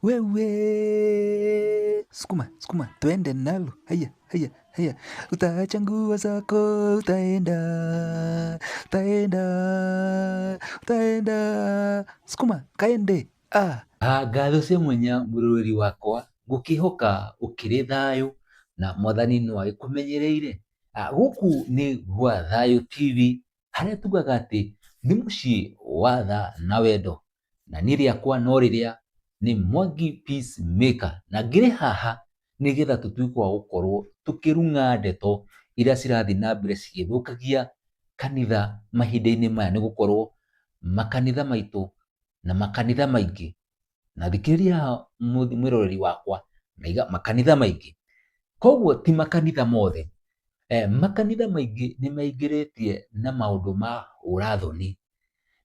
Wewe sukuma sukuma, twende nalo. Haya haya haya, utaacha nguo zako, utaenda utaenda utaenda, sukuma kaende. Ah. Ngatho cia mwanya mwĩroreri wakwa, ngũkĩhoka ũkĩrĩ thayũ na mwathani no agĩkũmenyereire. Gũkũ nĩ gwa Thayũ TV harĩa tugaga atĩ nĩ mũciĩ wa tha na wendo, na niĩ rĩakwa no rĩrĩa nĩ Mwangi Peace Maker, na ngĩrĩ haha nĩgetha tũtuĩke wa gũkorwo tũkĩrung'a ndeto iria cirathiĩ na mbere cigĩthũkagia kanitha mahinda-inĩ maya, nĩ gũkorwo makanitha maitũ na makanitha maingĩ, na thikĩrĩria haha mwĩroreri wakwa, ndaiga makanitha maingĩ, koguo ti makanitha mothe, makanitha maingĩ nĩ maingĩrĩtie na maũndũ ma ũra-thoni,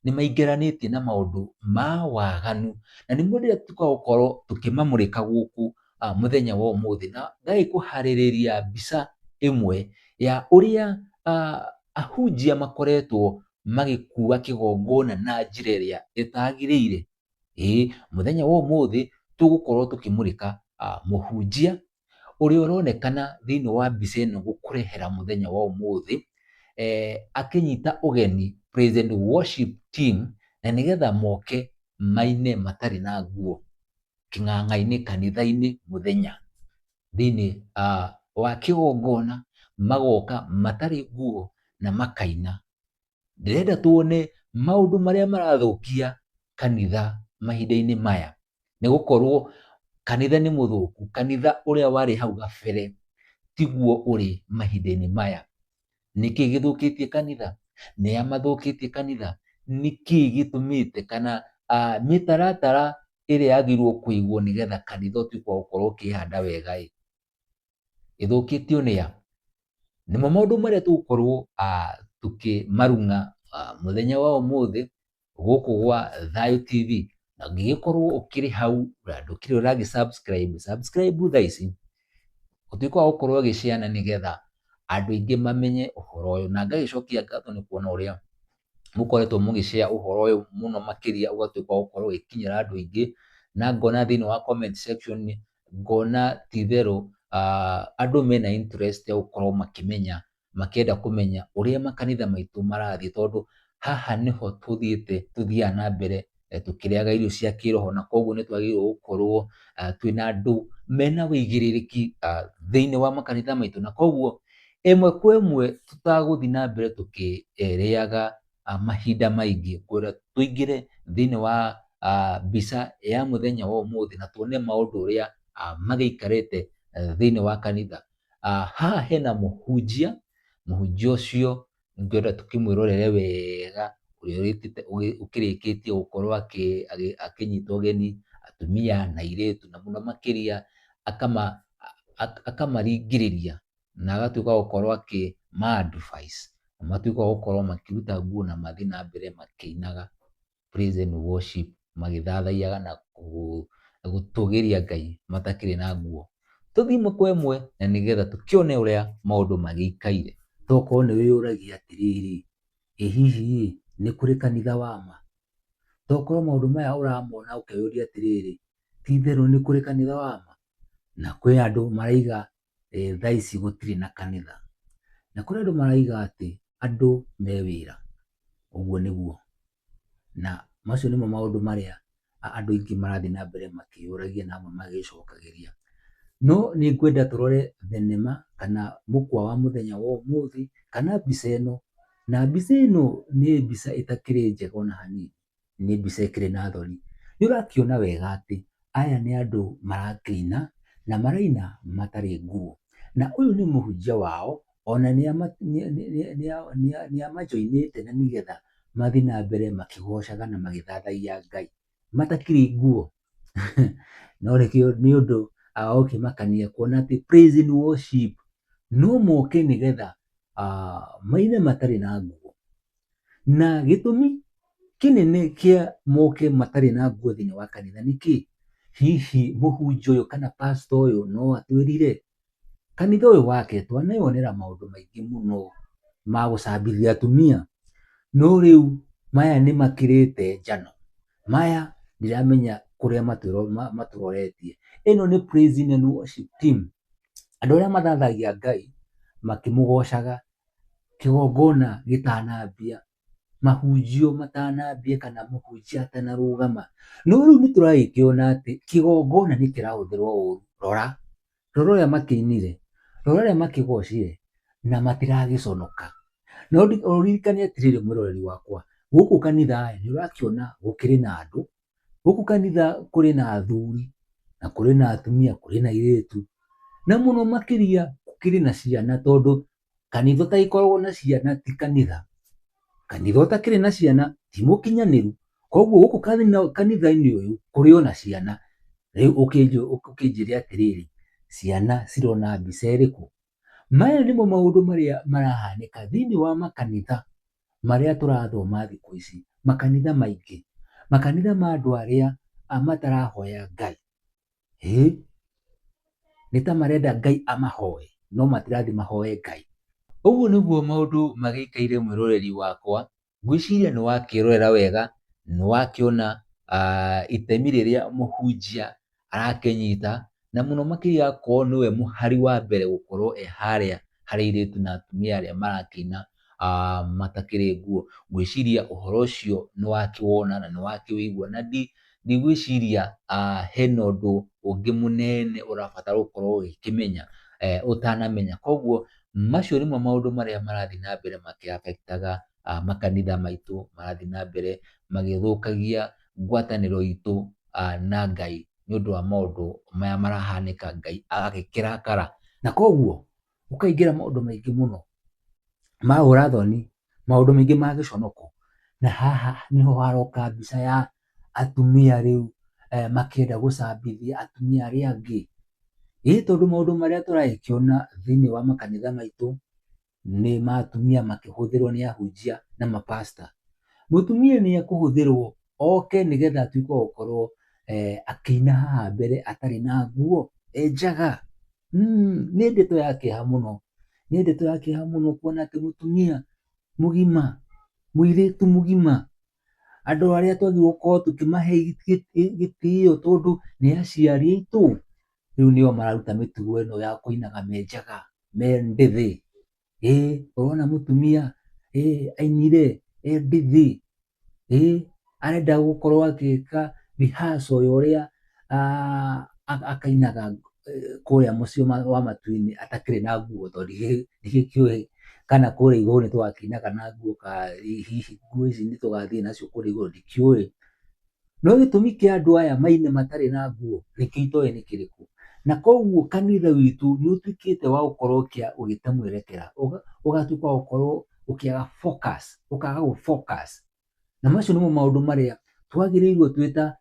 nĩ maingĩranĩtie na maũndũ ma waganu, na nĩmo ndĩrenda tũgakorwo tũkĩmamũrĩka gũkũ mũthenya wa ũmũthĩ, na ngagĩkũharĩrĩria mbica ĩmwe ya ũrĩa ahunjia makoretwo magĩkua kĩgongona na njĩra ĩrĩa ĩtagĩrĩire. Ĩĩ mũthenya wa ũmũthĩ tũgũkorwo tũkĩmũrĩka mũhunjia ũrĩa ũronekana thĩinĩ wa mbica ĩno gũkũrehera mũthenya wa ũmũthĩ, akĩnyita ũgeni Praise and Worship Team na nĩgetha moke maine matarĩ na nguo kĩng'ang'a-inĩ kanitha-inĩ mũthenya thĩinĩ wa kĩgongona, magoka matarĩ nguo na makaina. Ndĩrenda tuone maũndũ marĩa marathũkia kanitha mahinda-inĩ maya, nĩ gũkorwo kanitha nĩ mũthũku, kanitha ũrĩa warĩ hau gabere tiguo ũrĩ mahinda-inĩ maya. Nĩkĩ gĩthũkĩtie kanitha? Nĩa mathũkĩtie kanitha? Nĩkĩ gĩtũmĩte kana mĩtaratara ĩrĩa yagĩrĩirwo kũigwo nĩgetha kanitha ũtuĩke wa gũkorwo ũkĩhanda wega ĩ, ĩthũkĩtio nĩa? Nĩmo maũndũ marĩa tũgũkorwo tũkĩmarung'a mũthenya wa ũmũthĩ gũkũ gwa Thayũ TV. Na ũngĩgĩkorwo ũkĩrĩ hau na ndũkĩrĩ ũragĩ subscribe, subscribe thaa ici, ũtuĩke wa gũkorwo ũgĩ share na nĩgetha andũ aingĩ mamenye ũhoro ũyũ. Na ngagĩcokia ngatho nĩ kuona ũrĩa mũkoretwo mũgĩ share ũhoro ũyũ mũno makĩria, ũgatuĩka wa gũkorwo ũgĩkinyĩra andũ aingĩ, na ngona thĩinĩ wa comment section, ngona ti itherũ andũ mena interest ya gũkorwo makĩmenya, makĩenda kũmenya ũrĩa makanitha maitũ marathiĩ, tondũ haha nĩho tũthiĩte, tũthiaga na mbere tũkĩrĩaga irio cia kĩroho, na koguo nĩ twagĩrĩirwo gũkorwo twĩna andũ mena wĩigĩrĩrĩki thĩinĩ wa makanitha maitũ, na koguo ĩmwe kwa ĩmwe tũtagũthiĩ na mbere tũkĩrĩaga mahinda maingĩ, ngwenda tũingĩre thĩinĩ wa mbica ya mũthenya wa ũmũthĩ na tuone maũndũ ũrĩa magĩikarĩte thĩinĩ wa kanitha. Haha hena mũhunjia, mũhunjia ũcio ngwenda tũkĩmwĩrorere wega, ũrĩa ũkĩrĩkĩtie gũkorwo akĩnyita ũgeni atumia na airĩtu, na mũno makĩria akamaringĩrĩria na agatuĩka wa gũkorwo akĩma advice, na matuĩke wa gũkorwo makĩruta nguo na mathiĩ na mbere makĩinaga praise and worship, magĩthathaiyaga na gũtũgĩria Ngai matakĩrĩ na nguo. Tũthiĩ ĩmwe kwa ĩmwe na nĩgetha tũkĩone ũrĩa maũndũ magĩikaire. Tokorwo nĩ wĩyũragia atĩrĩrĩ, ĩ hihi nĩ kũrĩ kanitha wa ma? Tokorwo maũndũ maya ũramona ũkeyũria atĩrĩrĩ, ti itherũ nĩ kũrĩ kanitha wa ma? Na kwĩ andũ maraiga thaa ici gũtirĩ na kanitha. Na kũrĩ andũ maraiga atĩ andũ me wĩra. Ũguo nĩguo. Na macio nĩmo maũndũ marĩa andũ aingĩ marathiĩ na mbere makĩyũragia na amwe magĩcokagĩria. No nĩ ngwenda tũrore thenema kana mũkwa wa mũthenya wa ũmũthĩ kana mbica ĩno. Na mbica ĩno nĩ mbica ĩtakĩrĩ njega ona hanini, nĩ mbica ĩkĩrĩ na thoni. Nĩ ũrakĩona wega atĩ aya nĩ andũ marakĩina na maraina matarĩ nguo. Na ũyũ nĩ mũhunjia wao, ona nĩ amajoinĩte na nĩgetha mathiĩ na mbere makĩgocaga na magĩthathaiya Ngai matakĩrĩ nguo. No nĩkĩo nĩ ũndũ wa gũkĩmakania kuona atĩ praise and worship no moke nĩgetha maine matarĩ na nguo. Na gĩtũmi kĩnene kĩa moke matarĩ na nguo thĩinĩ wa kanitha nĩ kĩ? Hihi mũhunjia ũyũ kana pastor ũyũ no atwĩrire kanitha ũyũ wake twaneyonera maũndũ maingĩ mũno ma gũcambithia atumia, no rĩu maya nĩ makĩrĩte njano. Maya ndiramenya kũrĩa matũroretie. Ĩno nĩ praise and worship team, andũ arĩa mathathagia Ngai makĩmũgocaga kĩgongona gĩtanambia, mahunjio matanambia kana mũhunjia atanarũgama. No rĩu nĩ tũragĩkĩona atĩ kĩgongona nĩ kĩrahũthĩrwo ũru. Rora, rora ũrĩa makĩinire, rora ũrĩa makĩgocire na matiragĩconoka. No ũririkane atĩrĩrĩ mwĩroreri wakwa, gũkũ kanitha nĩ ũrakĩona gũkĩrĩ na andũ, gũkũ kanitha kũrĩ na athuri na kũrĩ na atumia, kũrĩ na airĩtu, na mũno makĩria gũkĩrĩ na ciana tondũ kanitha ũtagĩkoragwo na ciana ti kanitha. Kanitha ũtakĩrĩ na ciana ti mũkinyanĩru. Koguo gũkũ kanitha-inĩ ũyũ kũrĩ ona ciana. Rĩu ũkĩnjĩre atĩrĩrĩ, ciana cirona mbica ĩrĩkũ? Maya nĩmo maũndũ marĩa marahanĩka thĩinĩ wa makanitha marĩa tũrathoma thikũ ici, makanitha maingĩ, makanitha ma andũ arĩa matarahoya Ngai. Ĩĩ, nĩ ta marenda Ngai amahoe, no matirathiĩ mahoe Ngai. Ũguo nĩguo maũndũ magĩikaire mwĩroreri wakwa, ngwĩciria nĩ wakĩrorera wega, nĩ wakĩona itemi rĩrĩa mũhunjia arakĩnyita, na mũno makĩria akorwo nĩwe mũhari wa mbere gũkorwo e harĩa harĩ airĩtu na atumia arĩa marakĩina matakĩrĩ nguo. Ngwĩciria ũhoro ũcio nĩ wakĩwona na nĩ wakĩwĩigua na ndigwĩciria hena ũndũ ũngĩ mũnene ũrabatara gũkorwo ũgĩkĩmenya ũtanamenya. Koguo macio nĩmo maũndũ marĩa marathiĩ na mbere makĩ affect aga makanitha maitũ, marathiĩ na mbere magĩthũkagia ngwatanĩro itũ na Ngai nĩ ũndũ wa maũndũ maya marahanĩka Ngai agagĩkĩrakara. Na koguo ũkaingĩra maũndũ maingĩ mũno ma ũra thoni, maũndũ maingĩ ma gĩconoko. Na haha nĩho haroka mbica ya atumia rĩu makĩenda gũcambithia atumia arĩa angĩ. Ĩ tondũ maũndũ marĩa tũragĩkĩona thĩinĩ wa makanitha maitũ nĩ ma atumia makĩhũthĩrwo nĩ ahunjia na mapasta. Mũtumia nĩ ekũhũthĩrwo oke nĩgetha atuĩke wa gũkorwo akĩina haha mbere atarĩ na nguo, e njaga. Nĩ ndeto ya kĩeha mũno, nĩ ndeto ya kĩeha mũno kuona atĩ mũtumia mũgima, mũirĩtu mũgima, andũ arĩa twagĩrĩirwo gũkorwo tũkĩmahe gĩtĩo tondũ nĩ aciari aitũ, rĩu nĩo mararuta mĩtugo ĩno ya kũinaga me njaga, me ndĩthĩ. Ĩĩ ũrona mũtumia ĩĩ ainire e ndĩthĩ, ĩĩ arenda gũkorwo agĩka rehearsal ya ũrĩa akainaga kũrĩa mũciĩ wa matu-inĩ atakĩrĩ na nguo tondũ ndigĩkĩũĩ kana kũrĩa igũrũ nĩ tũgakĩinaga na nguo kana hihi nguo ici nĩ tũgathiĩ nacio kũrĩa igũrũ ndikĩũĩ. No gĩtũmi kĩa andũ aya maine matarĩ na nguo nĩkĩo itoĩ nĩ kĩrĩkũ. Na koguo kanitha witũ nĩ ũtuĩkĩte wa gũkorwo ũgĩte mwerekera, ũgatuĩka wa gũkorwo ũkĩaga focus, ũkaga gũ focus. Na macio nĩmo maũndũ marĩa twagĩrĩirwo twĩ ta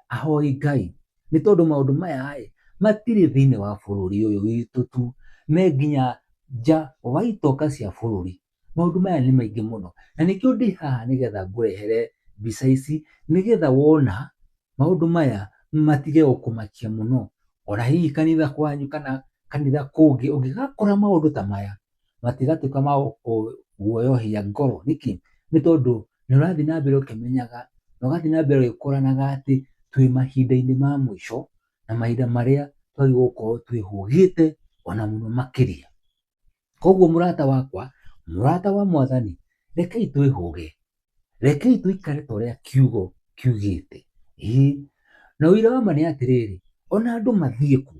ahoi Ngai, nĩ tondũ maũndũ maya ĩ, matirĩ thĩinĩ wa bũrũri ũyũ witũ tu, me nginya nja wa itoka cia bũrũri. Maũndũ maya nĩ maingĩ mũno, na nĩkĩo ndĩ haha nĩgetha ngũrehere mbica ici, nĩgetha wona maũndũ maya matige gũkũmakia mũno. Ona hihi kanitha kwanyu kana kanitha kũngĩ ũngĩgakora maũndũ ta maya, matigatuĩka ma gũkũguoyohia ngoro. Nĩkĩ? Nĩ tondũ nĩ ũrathiĩ na mbere ũkĩmenyaga, na ũgathiĩ na mbere ũgĩkũranaga atĩ twĩ mahinda-inĩ ma mũico, na mahinda marĩa twagĩrĩirwo gũkorwo twĩhũgĩte ona mũno makĩria. Koguo mũrata wakwa, mũrata wa mwathani, rekei twĩhũge, rekei tũikare ta ũrĩa kiugo kiugĩte. Ĩĩ, na ũira wa ma nĩ atĩrĩrĩ, ona andũ mathiĩ kũ,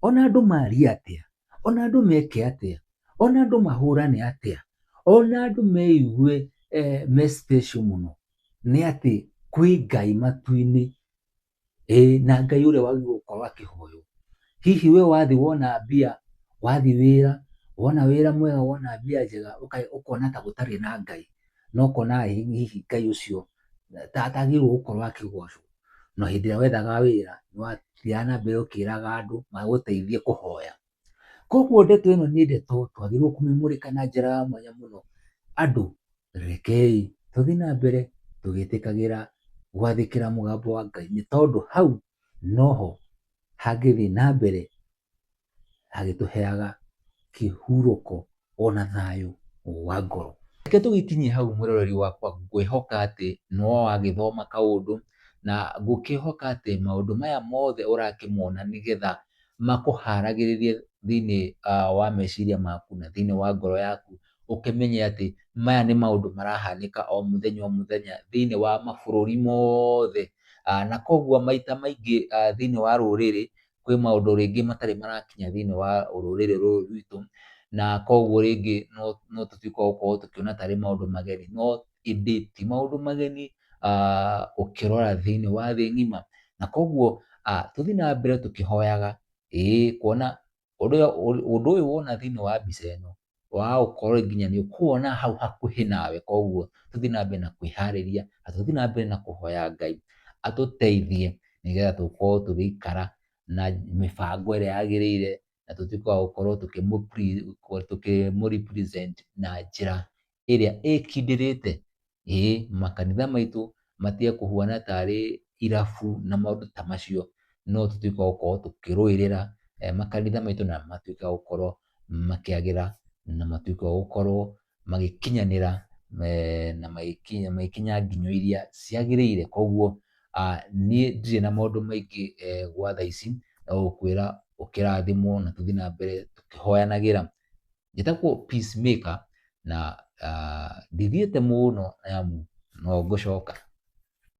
ona andũ marie atĩa, ona andũ meke atĩa, ona andũ mahũrane atĩa, ona andũ meigue me special mũno, nĩ atĩ kwĩ Ngai matu-inĩ. Ĩĩ na Ngai ũrĩa wagĩrĩirwo gũkorwo akĩhoywo. Hihi we wathiĩ wona mbia, wathiĩ wĩra, wona wĩra mwega, wona mbia njega, ũkona ta gũtarĩ na Ngai, na ũkona hihi Ngai ũcio ta atagĩrĩirwo gũkorwo akĩgocwo. No hĩndĩ ĩrĩa wethaga wĩra, nĩ wathiaga na mbere ũkĩraga andũ magũteithie kũhoya. Koguo ndeto ĩno nĩ ndeto twagĩrĩirwo kũmĩmũrĩka na njĩra ya mwanya mũno. Andũ rekei tũthiĩ na mbere tũgĩtĩkagĩra gwathĩkĩra mũgambo wa Ngai, nĩ tondũ hau noho hangĩthiĩ na mbere hagĩtũheaga kĩhurũko ona thayũ wa ngoro. Reke tũgĩkinyie hau mwĩroreri wakwa, ngwĩhoka atĩ no wagĩthoma kaũndũ, Na ngũkĩhoka atĩ maũndũ maya mothe ũrakĩmona nĩgetha makũharagĩrĩrie thĩiniĩ wa meciria maku na thĩiniĩ wa ngoro yaku, ũkĩmenye atĩ maya nĩ maũndũ marahanĩka o mũthenya o mũthenya thĩiniĩ wa mabũrũri mothe. Na koguo maita maingĩ thĩiniĩ wa rũrĩrĩ, kwĩ maũndũ rĩngĩ matarĩ marakinya thĩiniĩ wa rũrĩrĩ rũrũ rwitũ, na koguo rĩngĩ no tũtuĩke a gũkorwo tũkĩona tarĩ maũndũ mageni, no ĩndĩ ti maũndũ mageni ũkĩrora thĩiniĩ wa thĩ ng'ima. Na koguo tũthiĩ na mbere tũkĩhoyaga, ĩĩ kuona ũndũ ũyũ wona thĩiniĩ wa mbica ĩno, wa gũkorwo nginya nĩ ũkũwona hau hakuhĩ nawe, koguo tũthiĩ na mbere na kwĩharĩria, na tũthiĩ na mbere na kũhoya Ngai atũteithie nĩgetha tũkorwo tũgĩikara na mĩbango ĩrĩa yagĩrĩire, na tũtuĩke a gũkorwo tũkĩmũ represent na njĩra ĩrĩa ĩkindĩrĩte. Ĩĩ makanitha maitũ matige kũhuana tarĩ irabu na maũndũ ta macio, no tũtuĩke a gũkorwo tũkĩrũĩrĩra makanitha maitũ na matuĩke a gũkorwo makĩagĩra na matuĩke a gũkorwo magĩkinyanĩra na magĩkinya nginyo iria ciagĩrĩire. Koguo niĩ ndirĩ na maũndũ maingĩ gwa thaa ici, no gũkwĩra ũkĩrathimwo na tũthiĩ na mbere tũkĩhoyanagĩra. Njĩtagwo Peacemaker na ndithiĩte mũno nĩ amu no ngũcoka.